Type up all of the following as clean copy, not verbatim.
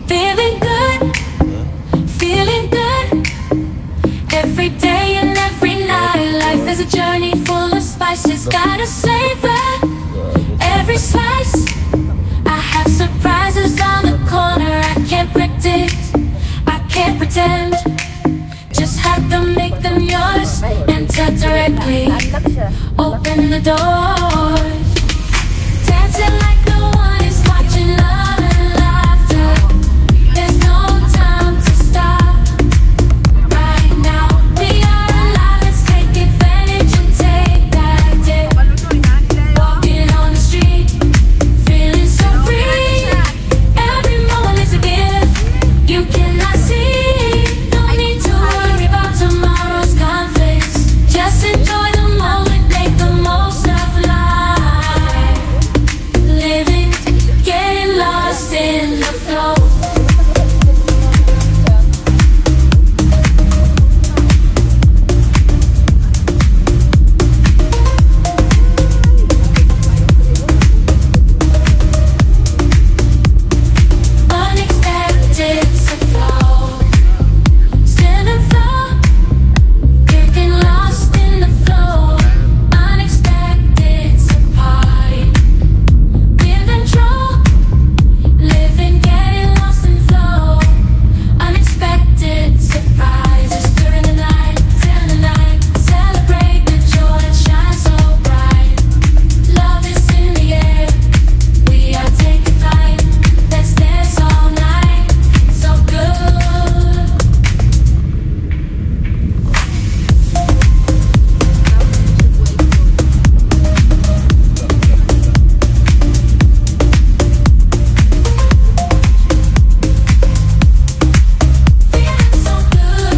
Feeling good, feeling good. Every day and every night, life is a journey full of spices. Gotta savor every slice. I have surprises on the corner. I can't predict, I can't pretend. Just have to make them yours. Enter directly, open the doors. Dancing like no one is watching, love and laughter. There's no time to stop. Right now, we are alive. Let's take advantage and take that dip. Walking on the street, feeling so free. Every moment is a gift you cannot see. No need to worry about tomorrow's conflicts. Just enjoy the moment, make the most of life. Living, getting lost in the flow. Unexpected flow, still in flow, getting lost in the flow. Unexpected surprise, in control, living, getting lost in flow. Unexpected surprises during the night, during the night. Celebrate the joy that shines so bright. Love is in the air. We are taking flight. Let's dance all night. So good. Feeling so good.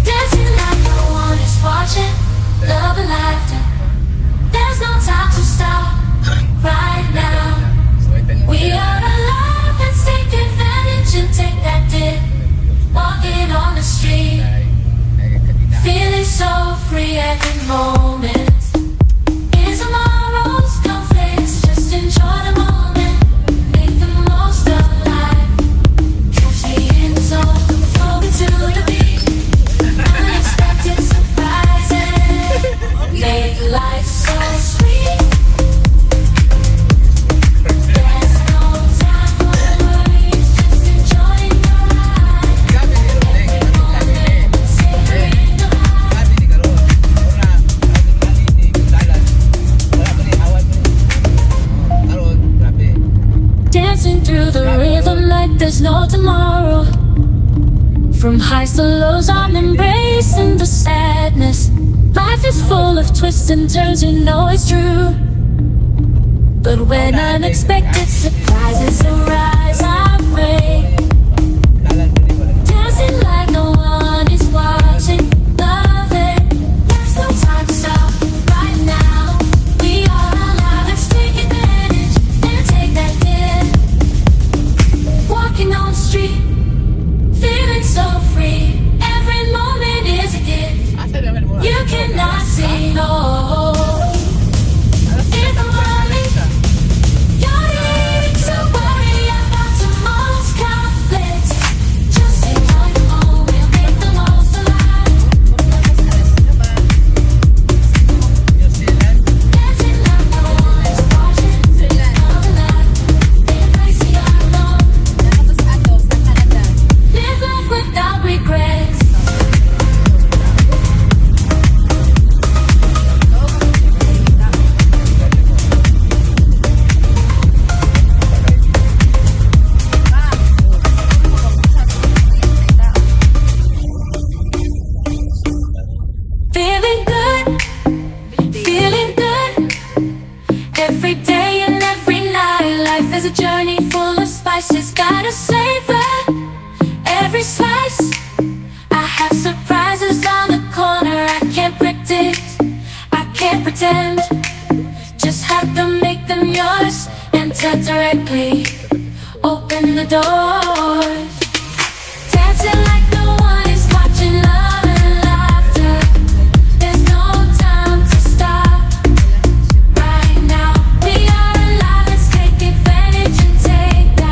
Dancing like no one is watching. Love and laughter. There's no time to stop. Right now. We are alive. Let's take advantage and take that dip. Walking on the street. Feeling so free every moment. In tomorrow's conflicts, just enjoy the moment. Make the most of life. Catch me in the zone, flowing to the beat. Unexpected surprises make life so sweet. There's no time for worries, just enjoying the ride. Every moment, savoring the vibe. Dancing through the rhythm like there's no tomorrow. From highs to lows, I'm embracing the sadness. Life is full of twists and turns, you know it's true. But when unexpected surprises arise, I pray. Dancing like no one is watching, love it. There's no time to stop right now. We are alive, let's take advantage and take that dip. Walking on the street, feeling so free. Every moment is a gift you cannot see. No. If I'm running, you need to worry about tomorrow's conflicts. Just enjoy the moment, make the most of life. Dancing like no one is watching, love and life, embracing our love. Tapos ano, sa Canada. Live life without regrets. Feeling good, feeling good. Every day and every night, life is a journey full of spices. Gotta savor every slice. I have surprises on the corner. I can't predict, I can't pretend. Just have to make them yours. Enter directly, open the doors. Dancing like no one is watching, love and laughter. There's no time to stop. Right now, we are alive. Let's take advantage and take that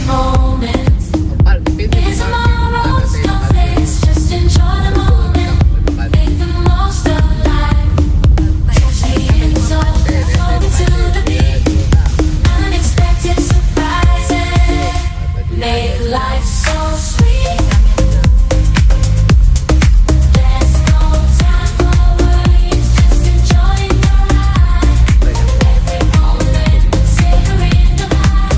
moment is tomorrow's conflicts. Just enjoy the moment, make the most of life. Touch me in soul, flowing to the beat. Unexpected surprises make life so sweet. There's no time for worries, just enjoying the ride. Every moment, savoring the vibe.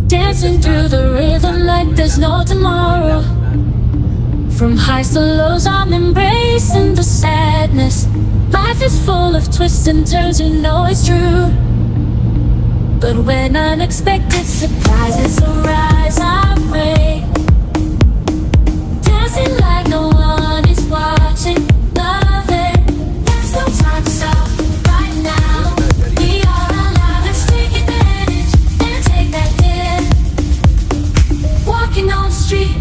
Dancing through the rhythm like there's no tomorrow. From highs to lows, I'm embracing the sadness. Life is full of twists and turns, you know it's true. But when unexpected surprises arise, I wait. Dancing like no one is watching, love it. There's no time to stop right now. We are alive, let's take advantage and take that dip. Walking on the street,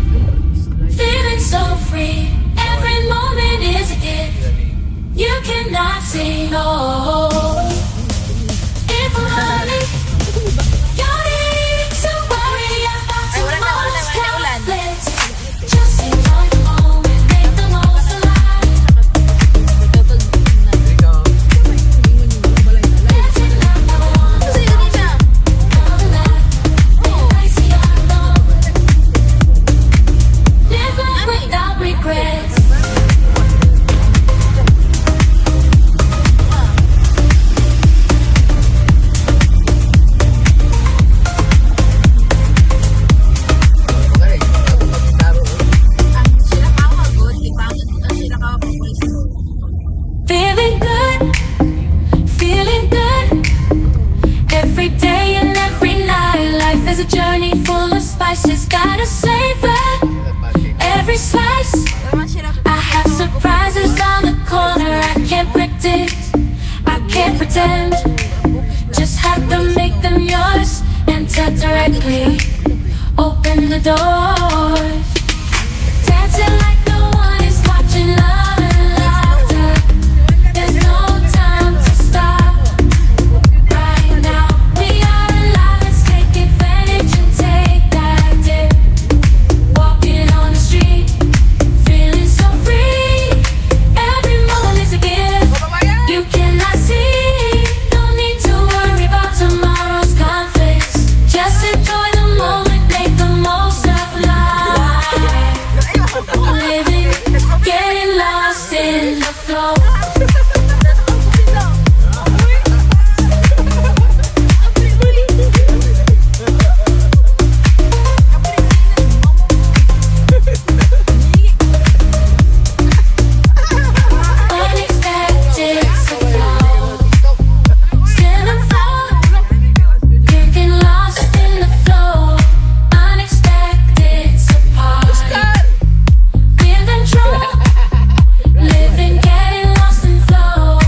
feeling so free. Every moment is a gift. You cannot say no. If I'm hurting, you need to worry about Ay, wala na, wala na, tomorrow's wala na ulan. Conflicts. Just enjoy the moment, make the most of life. Dancing like no one's watching. Love and life, embrace the unknown. Live life without regrets. Ang sila kawa good, ipangit ang sila kawa pulis. Feeling good, feeling good. Every day and every night, life is a journey full of spices. Gotta savor every slice. Naman sila. I have surprises on the corner. I can't predict, I can't pretend. Just have to make them yours. Enter directly, open the doors. Dancing like no one is watching, love and laughter. There's no time to stop. Right now, we are alive. Let's take advantage and take that dip. Walking on the street, feeling so free. Every moment is a gift. You cannot see. No need to worry about tomorrow's conflicts. Just enjoy the moment, make the most of life. Living, getting lost in the flow. Unexpected surprise. Still unfold. You get lost in the flow. Unexpected surprise. In control. Living, getting lost in flow.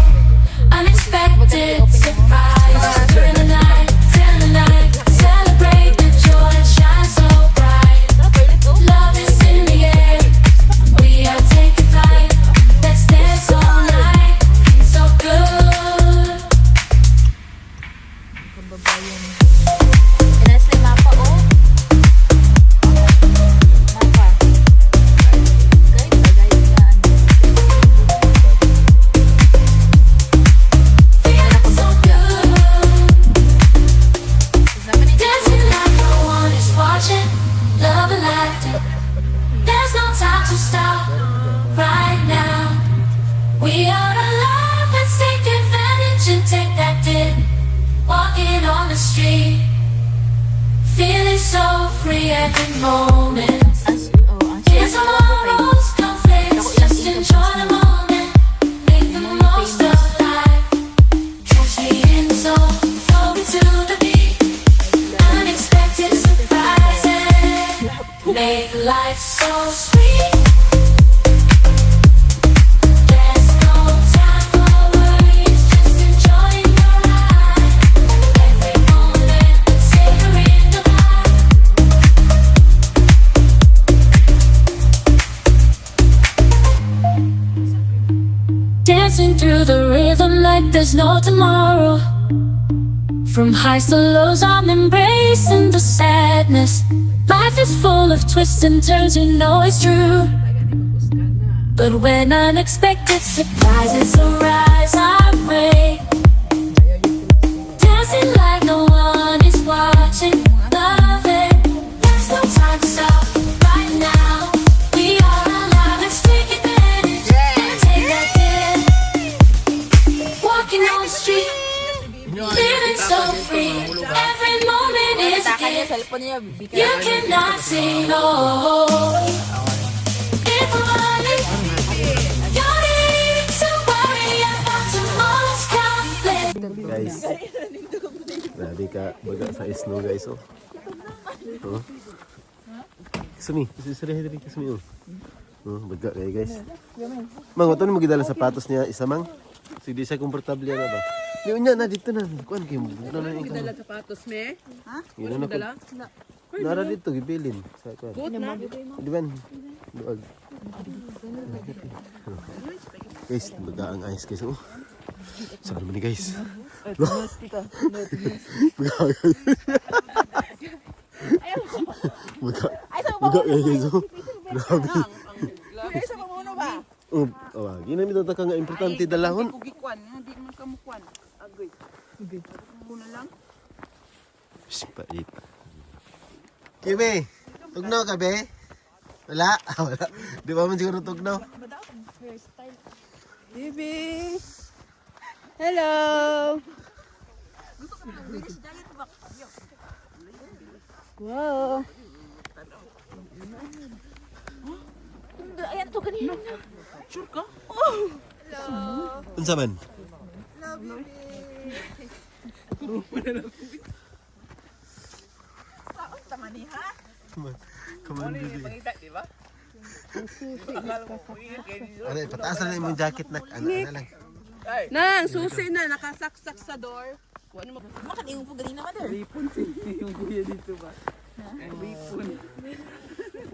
Unexpected surprise. During the night, till the night. Celebrate the joy that shines so bright. Love is in the air. We are taking flight. Let's dance all night. So good. Kababayan. Inas na mapa, oh. Mapa. Guide ba? Guide na ano. Feeling so good. Sama ni Dancing like no one is watching. Love and laughter. There's no time to stop right now. We are alive. Let's take advantage and take that dip. Walking on the street, feeling so free every moment. As, oh, ang sila Here's tomorrow's conflicts. Just enjoy the moment. Make the most of life. Catch me in the zone, flowing to the beat. Unexpected surprises make life so sweet. There's no time for worries, just enjoying the ride. Every moment, savoring the vibe. Dancing through the rhythm like there's no tomorrow. From highs to lows, I'm embracing the sadness. Life is full of twists and turns, you know it's true. But when unexpected surprises arise, I pray. Dancing like no one is watching, love it. There's no time to stop right now. We are alive, let's take advantage and take that dip. Walking on the street, living so free. Every moment is a Taka niya, gift. Cellphone niya, bibigyan. You cannot say no. If running, you need to worry about tomorrow's conflict. Guys. Grabe ka baga sa snow, guys, oh. Oh. Kasumi, sorry, dali kasumi, oh. Oh, baga kayo, guys. Mang, wato mo gidala sapatos niya isa, mang. Sige, di siya komportable na ba? Di unya na dito na. Kuan kay mo. Na na Dala sapatos, me? Ha? Yun na ko. Nara dito gibilin sa kuan. na. Di ba? Duag. Guys, baga ang ice, guys, oh. Saan naman ni, guys? Baga. Baga. Baga guys, oh. Grabe. Ay, sa pamuno ba? Oh, oh, ginamit ta ka nga importante dalahon. Kugikwan, hindi man kamukwan. Agoy. Muna lang. Pait. Kibe, tugnaw ka be? Wala, Ah, wala. Di ba man siguro tugnaw? Baby! Hello! Wow! Ayan to kanina. Sure ka? Unsa man? Tama ni ha? Come on. Come on, baby. Ano, pataas na lang imong jacket na. Ano, ano lang. Nang, susi na, nakasaksak sa door. Wala mo.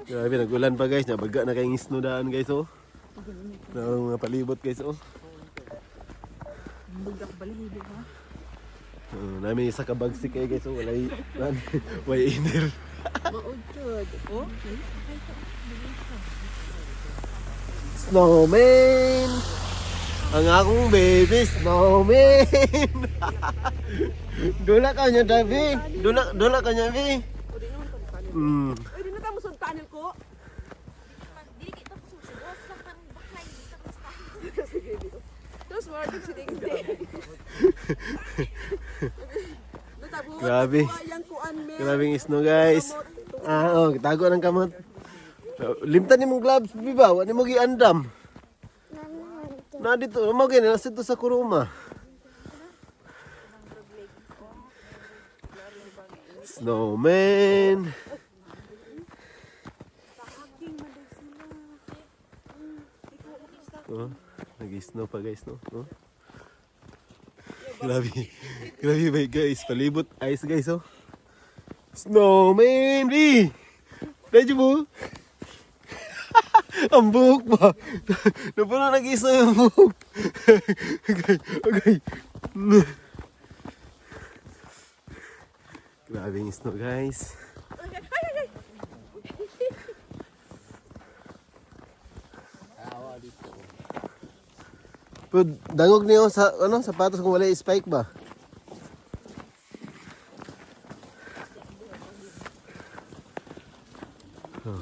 Grabe, nag-ulan pa, guys. Nabaga na kayong snow daan, guys, oh. Na mga palibot, guys, oh. Oh, namin isa ka bagsik kayo, guys, oh. Walay, walay inner. Maudjod. Oh? Snowman! Ang akong baby, snowman! Dula ka niya, Davi. Dula, dula ka niya, Bi. Uy, di na tayo musod tunnel ko. Tapos mga si Ding. Grabe. Grabing snow, guys. Ah, oh, tago ng kamot. Limtan ni mong gloves, bi ba? Wa ni mo giandam. Na dito, mo gani nasa dito sa kuruma. Snowman. Oh, nag-snow pa, guys, no? Oh. Grabe. Grabe ba, guys? Palibot ice, guys, oh. Snowman, B! Medyo mo? Ang buhok ba? Napuno nag-isa yung buhok. Okay. Grabe yung snow, guys. Pero dangog niyo sa ano sapatos kung wala spike ba? Oh.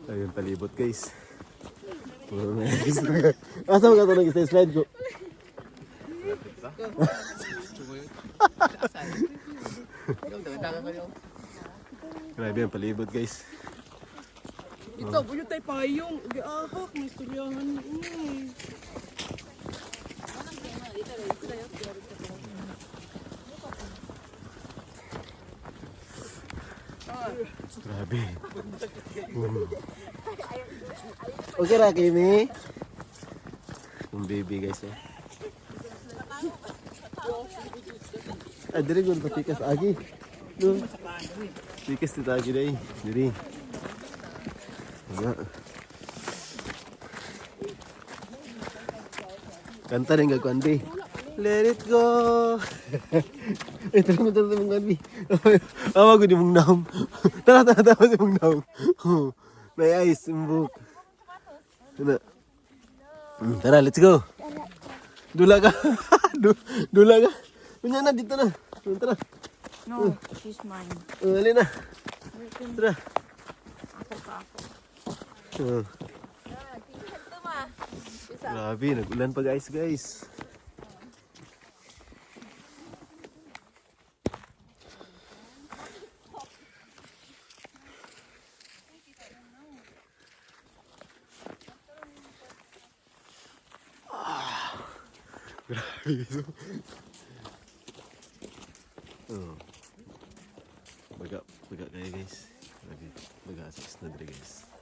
Ayun, palibot, guys. Puro na guys. Asa mo ka ito nag-slide ko? Grabe ang palibot, guys. Ito, buyo tayo payong. Giahak, may istoryahan. Grabe. Okay ra, Kimi? Yung baby, guys, eh. Ah, diri gud patikas agi. No. Tikas ti agi dai. Diri. Wala. Kanta rin gagkuan, be. Let it go. Eh, tara mo, tara mong kuan, be. Awa ko di mong naong. Tara, tara, tara si mong naong. May ice, imbuk. Ano? Tara, let's go. Dula ka. Dula ka. Unya na, dito na. Tara. No, she's mine. Alin na. Tara. Ako ka ako. Grabe, nag-ulan pa, guys, guys. Ah, grabe, guys. Oh. Baga, baga kayo, guys. Grabe, baga sa na dire, guys.